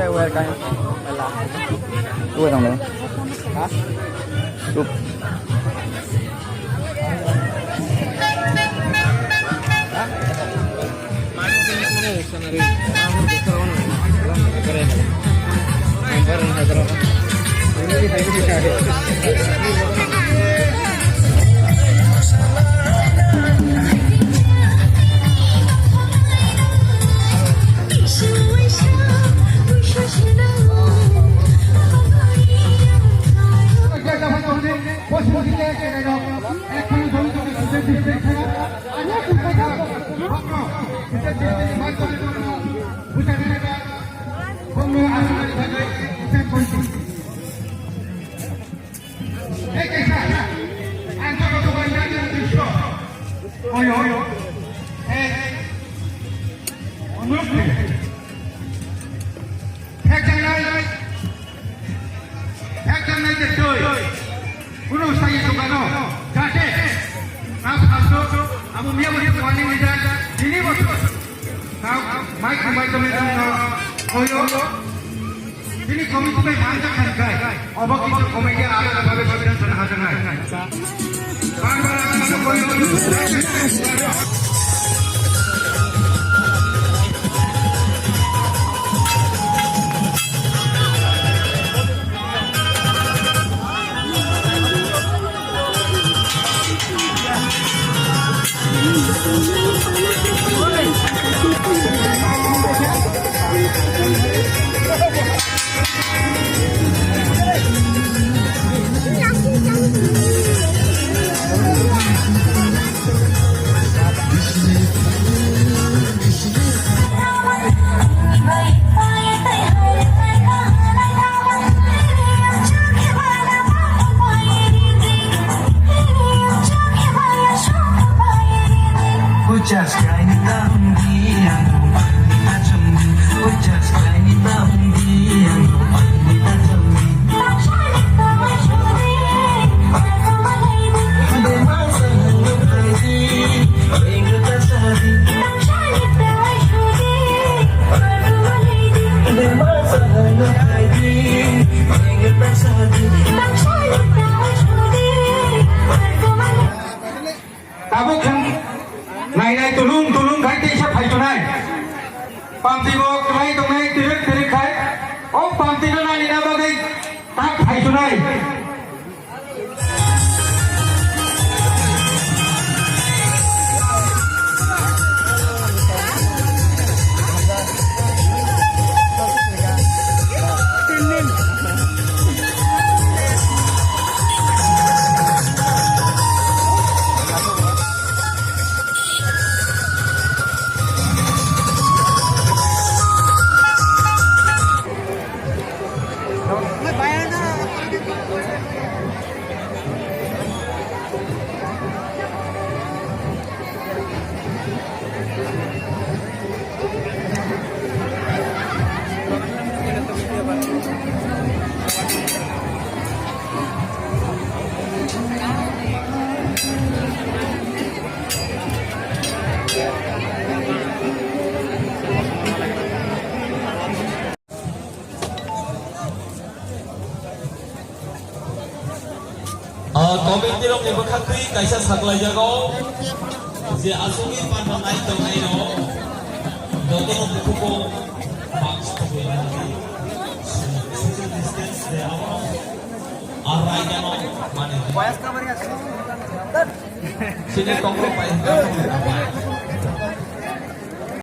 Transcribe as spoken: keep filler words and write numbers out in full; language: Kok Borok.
Where guy? Where guy? Ha? Look. Hey, kaisa, ang joto to bai nani ang drisyo. Oyo, oyo. Hey, onurok khe. Thek jangnai, thek jangnai je twi. Kuno sai dukano, jate. Ang phalto, abo miya bo warning leader, dini bo. Ang mic, mic, mic, mic, oyo. Bini committee bai manjak khan kai. Obo kisa committee alada bhabe siddhanta sana hajaknai. Bar bar ang kisa koi. Tabuk khan nainai tulung tulung khai teisa phaichunai. Pamti bo kwlai tongnai tirik tirik khai. O pamti no nainina bagwi tak phaichunai. Ah, committee rokni bwkhaktwi kaisa saklaijago je aswkni panda nai tongnai rok jotono bukhugo mask thubui manwi social distance je abo ar raidano mani. Sini tongro pai.